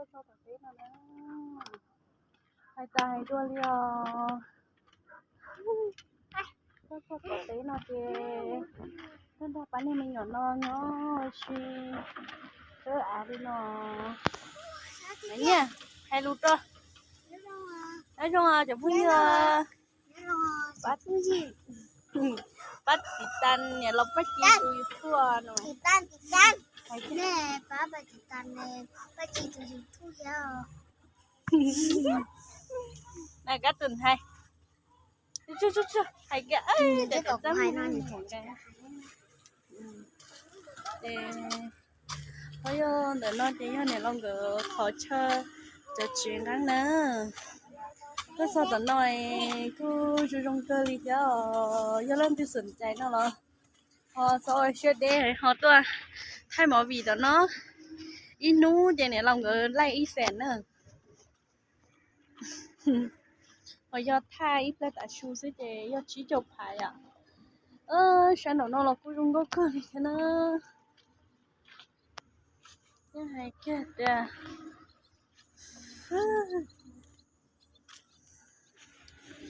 Tuaj txog tom teb no na, hais tas hais dua li os. Tuaj txog tom teb no ces tuaj nrog pab niag me nyuam no nyob ua si, teb av li no. Nyiaj, hais lus rau. Nyob zoo cov phooj ywg, pab tiv tas niam laus Paj Ci tus YouTube no. Na kab tus hais, hais kiag, qhov yog ntawm no ces yog niam laus nkawd qhov chaw cov tsev nqeeb na. Tuaj txog tom no kuj zoo zoo kawg li thiab os. Yog leej twg xom cai no los ho txhob ua siab deb ho tuaj thaij movie tom no. Ib hnub ces niam laus nkawd laij ib xees na. Ho yog thaij ib pliag tav su xwb ces yog tsib caug phav yom. Sab nraum no los kuj zoo nkauj kawg li thiab na. Yeej hais kiag tias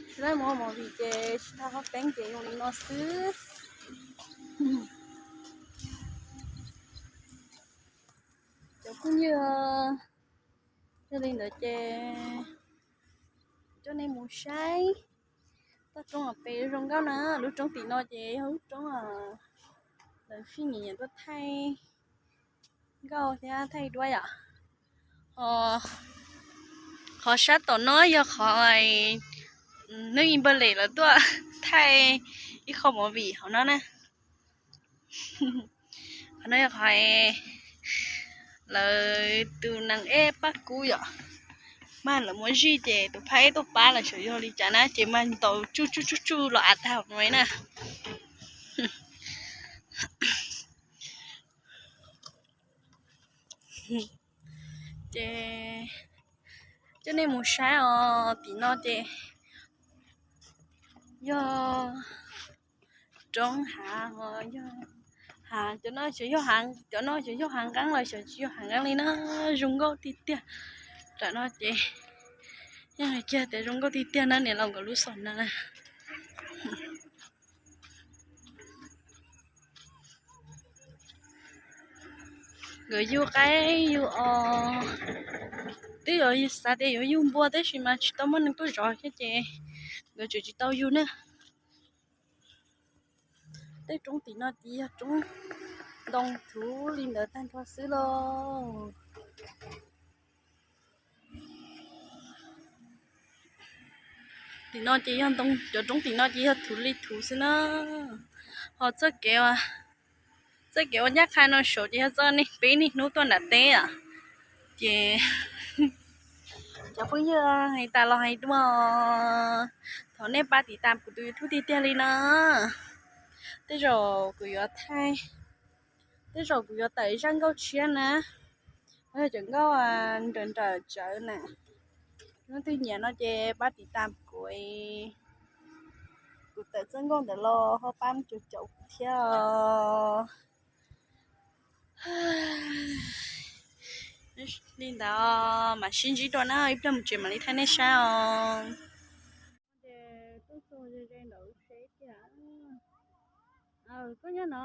tsis laij mus ua movie ces tsis tau hauv peeb ces zoo li no xwb. Cov phooj ywg, yog li ntawd ces coj nej mus saib toj roob pem zoo nkauj na. Lub roob tim no ces yog lub roob lawv fij nyiam nyiam tuaj thaij nkauj thiab thaij duab yom. Qhov sab tom no yog qhov nws ib npawg lem lawv tuaj thaij ib qho movie hauv no na. Qhov no yog qhov lawv tus nees ej paj kub yom, mas lawv muab zij ces tus phab ej tuaj pab lawm xyov yog li cas na ces mas ntaus tsuj tsuj tsuj tsuj los av tag no na. Ces coj nej mus saib os, tim no ces yog roob hav, yog hav, cov no xyov yog hav, cov no xyov yog hav nqeeb los xyov tsis yog hav nqeeb li na, zoo nkauj tiag tiag. Tam no ces yeej hais kiag tias zoo nkauj tiag tiag na, niam laus nkawd lub xom na. Nkawd yug qaib yug os, twb yuav xav tias yuav yug npua tab sis mas tsis tau muaj neeg tuaj zov thiab ces nkawd tseem tsis tau yug na. Tej roob tim no ces yog roob ntoo thuv li ntawd tag nrho xwb lauj. Tim no ces yog ntoo, cov roob tim no ces yog thuv li thuv xwb na. Ho txoj kev, txoj kev ua ncaj qha no saud ces yog txoj peb niaj hnub tuaj nram teb os. Ces cov phooj ywg, hais tas los hais dua, thov nej pab tiv tas kuv tus YouTube tiag tiag li no. Tej zaum kuv yuav thaij, tej zaum kuv yuav tawm zaj nkauj tshiab na, yog cov nkauj nrawm nrawm tsawv na. Leej twg nyiam no ces pab tiv tas kuv, kuv tawm txoj nkauj ntawd los ho pab mus caum caum kuv thiab os. Li ntawd mam sib ntsib dua na, ib pliag mus tsev mam li thaij nej saib os. Ces tuaj txog ze ze ntawm lub tsev tiag. Koj nyob no.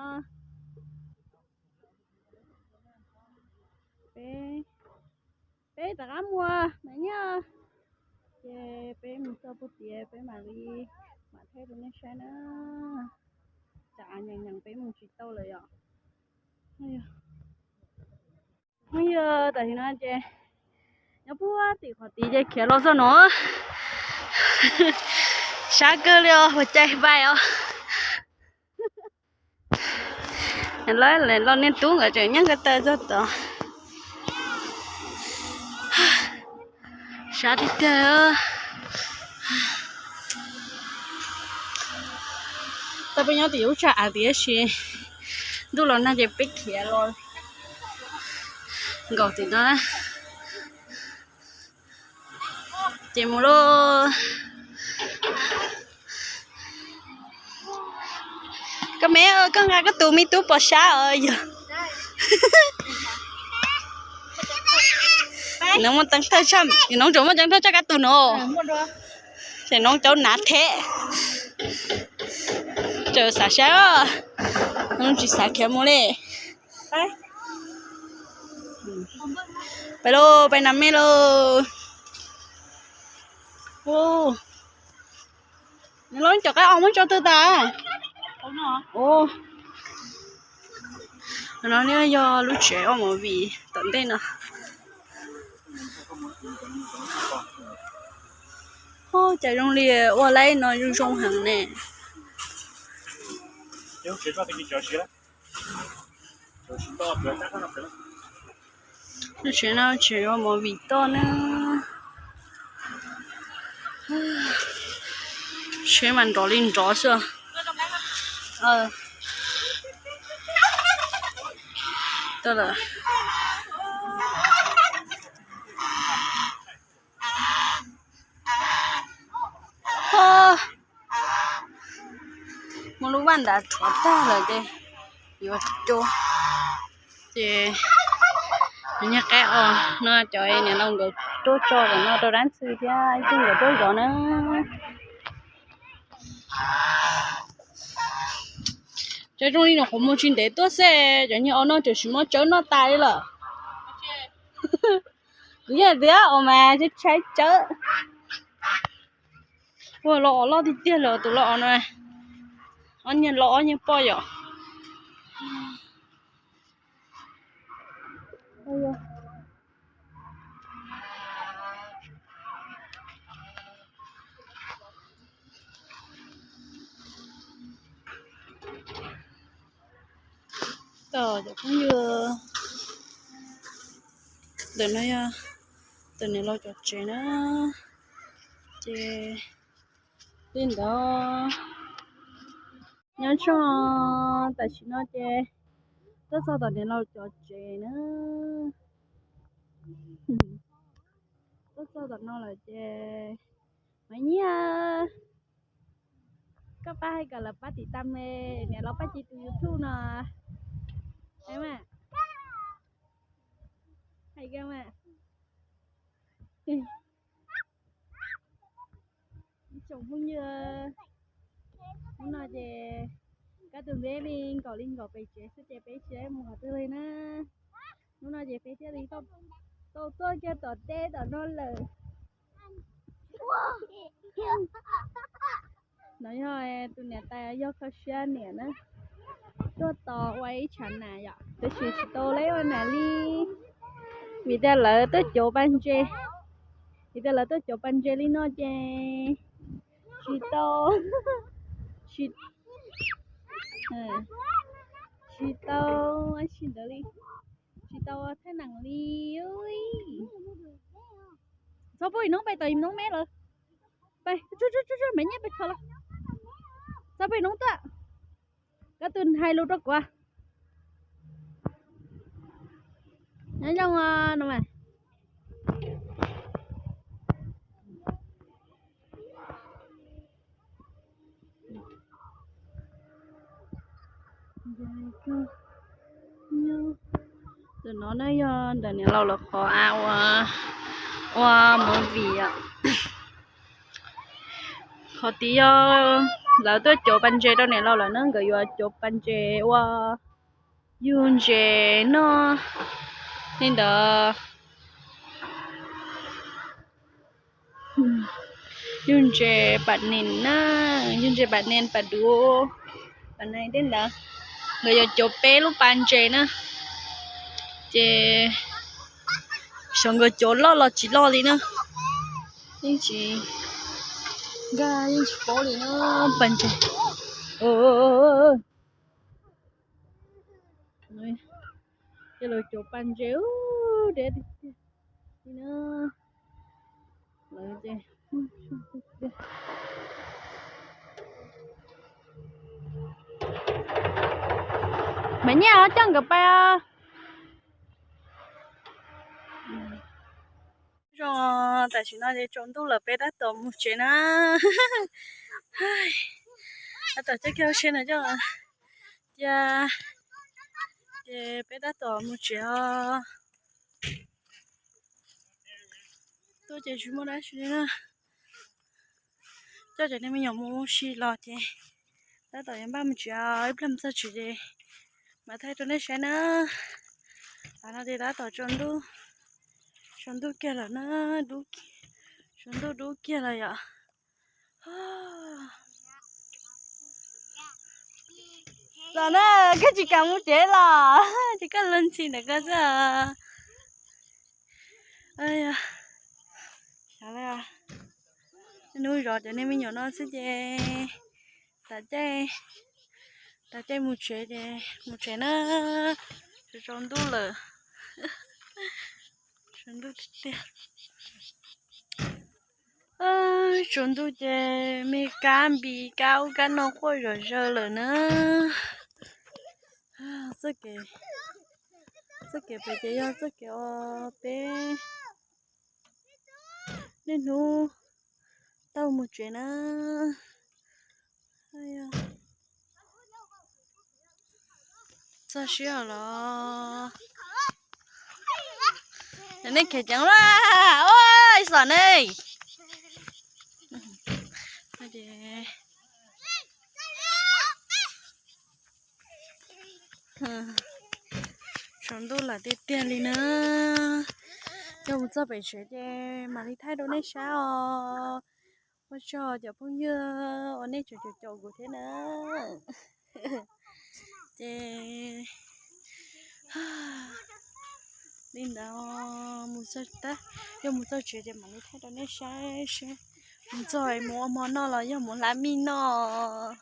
Peb, peb rov qab mus mas nyob. Ces peb mus txog puag tias peb mam li, mam thaij rau nej saib na. Tsam nyeem nyeem peb mus tsis tau lawm yom. Phooj ywg, tam sim no ces nyob puag tim qhov tid ces khiav los txog no. Sab kawg li os, ua cai pais os. Los niag tub nkawd tseem nyob ko taw txog tod. Sab tiag tiag. Tau peb nyob tim lub tsag av tiam sis ntuj los nag ces peb khiav los nkaum tim no. Ces mus lauj. Koj me, koj nqa koj tus me tub pos sab os yog. Noov muaj ceev thawj tshaj, Noov tseem muaj ceev thawj tshaj kab tug no. Ces Noov cov nav theb. Tseem xav saib, Noov tsis xav khiav mus li. Pais lauj, pais nas me lauj. Nws los cov qaib os muab tso twg tas? No yog lub tsev ua movie tom ntej no. Cas zoo li ua laib no zoo zoo heev ne. Lub tsev no tsev ua movie toj na. Tsheb mas nrov li nrov xwb. Muaj lub vaj nrad rhuav tag lawm ces yuav cua. Ces nws nyiag qaib os no, cov niam laus nkawd tuaj tso tom no rau dab ntxwg thiab ib tug nkawd tuaj zov na. Cov zoo li no qhov muag tsis ntev tuaj xwb, cov niag os no tseem tsis muab tsawb noj tas li lawm. Kuv yeej tias os mas tshaib tshaib tsawb. Ua los os loj tiag tiag lawm tus los os no. Ob niag los ob niag poj yom. Cov phooj ywg, ntawm no yog tus niam laus cov tsev na. Ces li ntawd nyob tso, tam sim no ces tuaj txog tom niam laus cov tsev na. Tuaj txog tom no lawm ces Maiv Nyiaj, koj pab hais kom lawv pab tim tas me niam laus Paj Ci tus YouTube no. Hais mas, hais kiag mas. Ib tsoom phooj ywg, hnub no ces kab tus npeb li nkaum li nkaum pem tsev xwb ces peb tsis mus qhov twg li na. Hnub no ces peb thiaj li tau tuaj kiag tom teb tom no lawm. No yog tus niam tais yog kho siab niam na, tuaj tos ua ib tshav nas yom, tab sis tsis tau leb ua nas li, vim tias lawv tuaj cov pas ntses, vim tias lawv tuaj cov pas ntses li no ces tsis tau, tsis, tsis tau, tsis ntawd li, tsis tau thaij neem li. Txhob pub Ib Noob pais tos Ib Noob me lawm. Pais, Maiv Nyiaj pais kho los. Txhob pub Ib Noob tuaj. Koj tus hais lus rau kuv. Nyob zoo no mas. Ntawm no na yog ntawm niam laus lawv qhov av ua movie os. Qhov tid yog lawv tuaj cov pas ntses rau niam laus lawm na, nkawd yuav cov pas ntses ua yug ntses noj li ntawd. Yug ntses pam nees na, yug ntses pam nees pam duv, pam nees tej ntawd. Nkawd yuav cov peb lub pas ntses na, ces xyov nkawd cov loj los tsis loj li na. Yeej tsis, nkag yeej tsis paub li na, pas ntses. Ces lawv cov pas ntses deb tiag tiag li na. Lawv ces Maiv Nyiaj coj nkawd pais. Zoo, tam sim no ces tsaus ntuj lawm peb tab tom mus tsev na. Tab tom coj kiag hauv tsheb no coj cia, ces peb tab tom mus tsev os. Ces tsis muaj dab tsi li na. Coj cov niag me nyuam mus ua si los ces tab tom yuav npaj mus tsev, ib pliag mus txog tsev ces mam thaij rau nej saib na. Tam no ces tab tom tsaus ntuj, tsaus ntuj kiag lawm na, tsaus ntuj dub kiag lawm yom. Los na, koj tsis kam mus tsev los, ces koj los ntxhi ntawm koj xwb. Xyov, hnub zov cov niag me nyuam no xwb ces tas caij, tas caij mus tsev ces mus tsev na. Tsaus ntuj lawm, tsaus ntuj tiag tiag. Tsaus ntuj ces me kab npis kab ub kab no quaj zom zaws lawm na. Txoj kev, txoj kev pem ces yog txoj kev uas peb niaj hnub taug mus tsev na. Txog sij hawm los nej khiav ceev lawm, ua ib xom ne. Tsaus ntuj lawm tiag tiag li na. Yog mus txog pem tsev ces mam li thaij rau nej saib os. Ua tsaug cov phooj ywg uas nej tseem caum caum kuv thiab na. Ces li ntawd, mus txog, yog mus txog tsev ces mam li thaij rau nej saib seb mus txog es mus ua hmo noj los yog mus hlab mij noj.